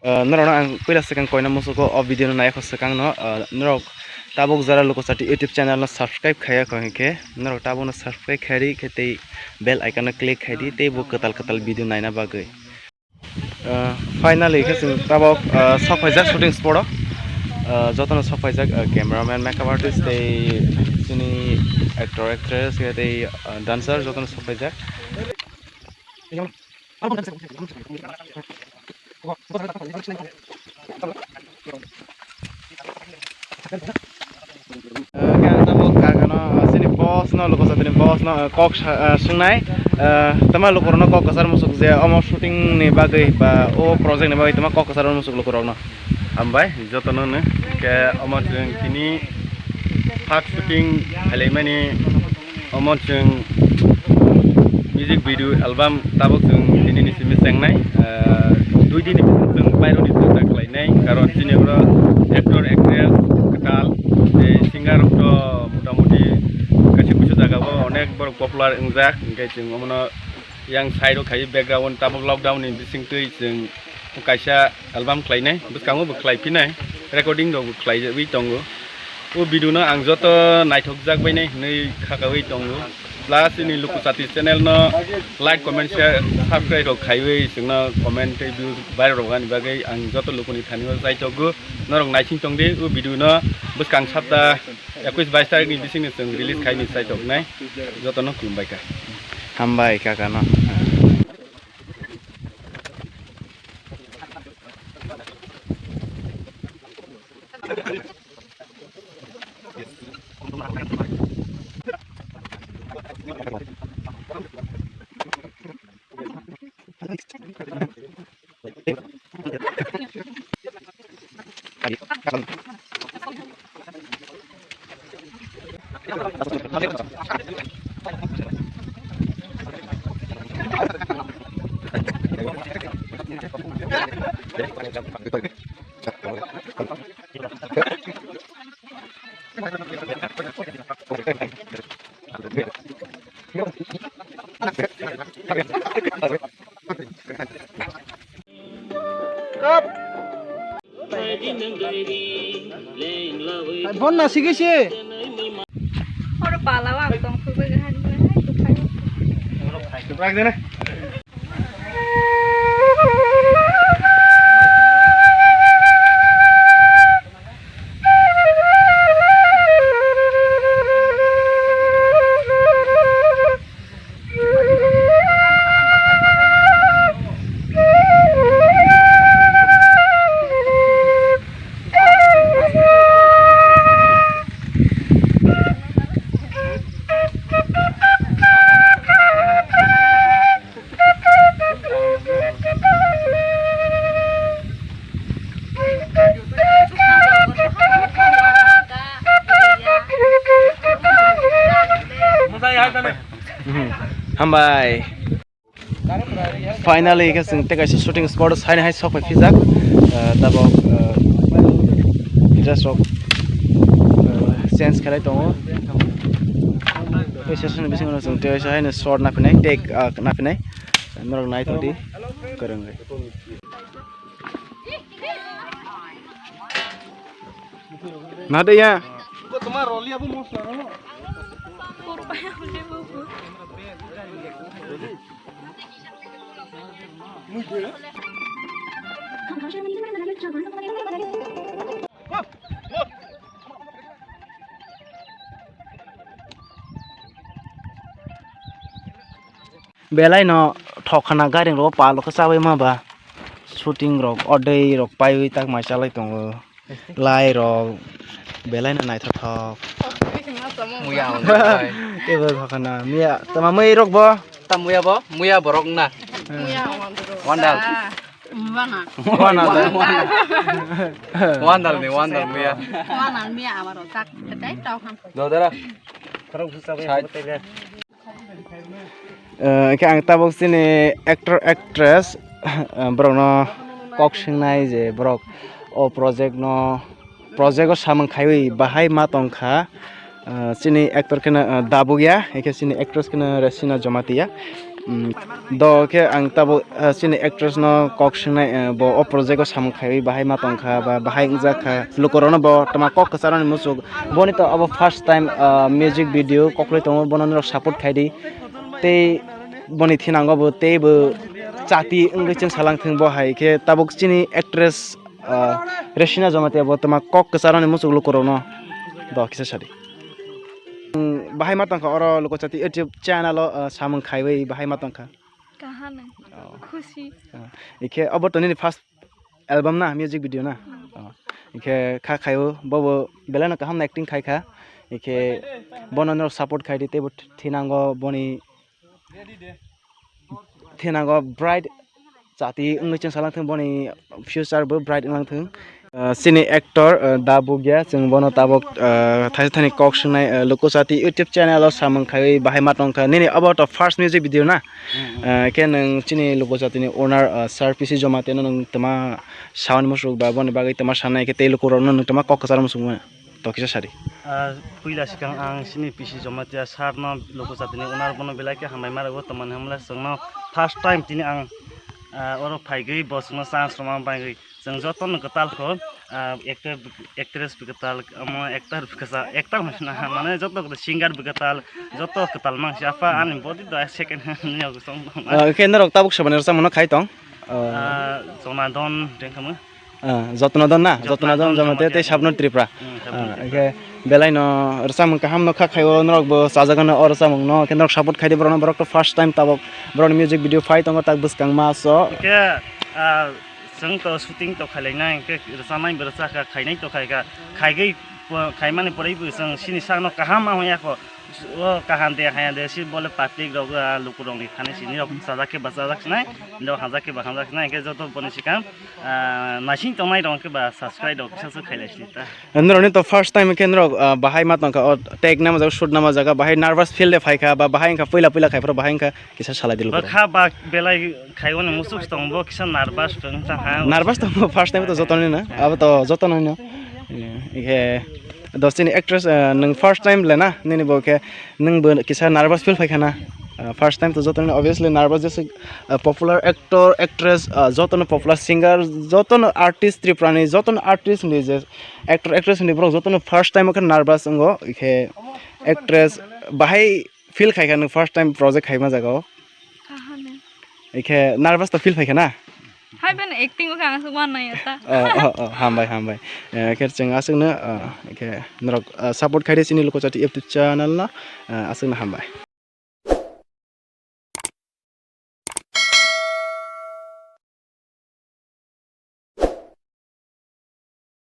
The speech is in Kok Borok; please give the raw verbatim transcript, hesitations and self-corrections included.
Ah, norokno ang puila swkang koina musugo o video no naiya kho swkang no, ah, norok tabuk jora Luku Chati YouTube channel no subscribe khaiya kho hinkhe norok tabuk no subscribe khairi khe tei bell icon no click khaidi tei bo kwtal kwtal video naina bagwi. Ah, finally khe chwng tabuk, ah, sok phaijak shooting spot o. Ah, jotono sok phaijak, ah, cameraman, makeup artist tei chini actor, actress khe tei, ah, dancer jotono sok phaijak. Hwnkhe ang tabuk kaka no, chini boss no, Luku Chati ni boss no, kok sa, ah, swngnai, ah, tama lukurok no kok kwchar muchuk je omo shooting ni bagwi ba o project ni bagwi tama kok kwchar muchuk lukurok no. Hambai jotono no, hwnkhe omo chwng tini first shooting khailaimani. Omo chwng music video album tabuk chwng tini ni simi chengnai, ah, dui din ni bising chwng baironi chwng ta khlainai, karon chini oro actor, actress kwtal tei singer rok to motamuti kaisa kusu jaga o onek borok popular wngjak, hwnkhe chwng omono yang side o khai background tabuk lockdown ni bising twi chwng kaisa album khlainai, bwskango bo khlai phinai, recording rok bo khlaiwi tongo. O video no ang joto naithokjak bainai hinwi khakaui tongo. Plus chini Luku Chati channel no like, comment, share, subscribe rok khaiwi chwngno comment tei views viral rok ani bagwi ang joto lukuni thani o chaithogo. Norok naising tongdi o video no bwskang sapta ekwis bais tarik ni bising ni chwng release khaini chaithoknai. Jotono khulumbai kha. Hambai kaka no. Bon na sige se. Oro pala wa tong phu bai han. Tuprak de na. Hambai. Finally, khe chwng tei kaisa shooting spot o saini hai sok pai phijak. Ah, tabok, ah, dress rok, ah, change khlai tongo. Tei session bisingo chwng tei kaisa haino shot naphinai, take, ah, naphinai. Norok naithok di kwrwngwi. Na de ya. Belai no thok khana gairing rok pal khe chawi ma ba shooting rok o dei rok paiwi tak mai chalai tongo. Lai rok belai no naithothok. Muya ang bai. Tei bo thok khana muya tama mui rok bo. Ta muya bo, muya borok na. Muya ang bai. Wandal. Wana. Wandal. Wandal ni, wandal muya. Wana miya amaro tak ketai tau ham. Dodara. Side. Eh, khe ang tabuk chini actor, actress, eh, borokno kok swngnai je borok o project no, project o samung khaiwi bahai ma tongkha. Eh, chini actor kheno, eh, Dabugya, hingkhe chini actress kheno Resina Jamatia. Mm, do khe ang tabuk, ah, chini actress no kok swngnai, eh, bo o project o samung khaiwi bahai ma tongkha ba bahai wngjakha, lukurokno bo tama kok kwcharmani muchuk. Boni to abo first time, ah, music video koklai tongo, bono norok support khaidi. Tei boni thinango bo tei bo chati wngwi chwngsalang thung, bo hai khe tabuk chini actress, ah, Resina Jamatia bo tama kok kwcharmani muchuk lukurokno do kisa sadi. Mm, bahai ma tongkha oro Luku Chati YouTube channel o, ah, samung khaiwi bahai ma tongkha. Kaham. Oh. Khusi. Ah, ikhe obo to nini first album na, music video na? Hmm. Oh. Ikhe kha khaio, bobo belai no kaham acting khai kha. Ikhe bono norok support khai di, teibo thinango boni thinango bright chati wngwi chwngsalang thung, boni future bo bright wnglang thung. Ah, chini actor, ah, Da Bugya, chwng bono tabuk, ah, thaisa thani kok swngnai, ah, Luku Chati YouTube channel o samung khaiwi bahai ma tongkha. Nini obo to first music video na? Hmm, hmm. Ah, khe nwng chini Luku Chati ni owner, ah, Sir P C Jamatia no nwng tama sauni muchuk ba boni bagwi tama sanai khe tei lukurokno nwng tama kok kwchar muchung mano? To kisa sadi. Ah, puila swkang ang chini P C Jamatia sir no Luku Chati ni owner bono belai khe hambai ma rwgo, tamani hwnle chwngno first time tini ang, ah, oro phaigwi bo chwngno chance rwma bagwi. Chwng jotono kwtal kho, ah, actor, actress bo kwtal, omo actor bo kwtal, actor hwnwi sina ha, mane joto kwtal, singer bo kwtal, joto kwtal mang si apha ani body do second hand ni rok song. Ah, khe norok tabuk sabani rwchapmano khai tong? Ah, Jonadon tengkhamu. Ah, Jotnodon na? Jotnodon, Jotnodon Jamatia tei Jamatia. Sabnur Tripura. Hmm, Sabnur Ah, Tripura. Khe belai no rwchapmung kaham no kha khaio, norok bo chajagano o rwchapmung no, khe norok support khai di borok no, borok to first time tabuk borok ni music video phai tongo tak bwskang ma so. Khe, ah, chwng to shooting to khailai nai, khe rwchapnai bo rwchapkha, khainai to khaikha, khaigwi, khaimani pore bo chwng chini sakno kaham ma hwnwi yakho. O kaham de, haya de, si bole public rok, ah, lukurok ni thani sini rok sajak khe ba sajak sinai, do hajak khe ba hajak sinai, khe joto boni sikang, ah, naising tongnai rok khe ba subscribe rok kisa se khailai sini ta. Norok ni to first time khe norok, ah, bahai ma tongkha, o take nama jaga, shoot nama jaga, bahai nervous feel de phaikha, ba bahai wngkha puila puila khai phuru bahai wngkha kisa salai di lukurok. Bwkha ba belai khaiwani musuk tong bo kisa nervous wngkha ha. Nervous tong bo first time to joto ni na, abo to joto no no. Ikhe Dos chini actress, ah, nwng first time le na, nini bo khe nwng bo kisa nervous feel phaikha na? Ah, first time to joto ni obviously nervous jesa, ah, popular actor, actress, ah, joto no popular singer, joto no artist Tripura ni, joto no artist ni je actor, actress ni borok joto no first time khe nervous wngo, khe actress bahai feel khaikha nwng first time project khaima jaga o? Kaham. Ikhe nervous to feel phaikha na? Hai ben acting o khe ang aswk uanai ya ta. Oh, oh, oh, hambai, hambai. Eh, khe chwng aswkno, ah, khe norok, ah, support khaidi chini Luku Chati YouTube channel no, ah, aswkno hambai.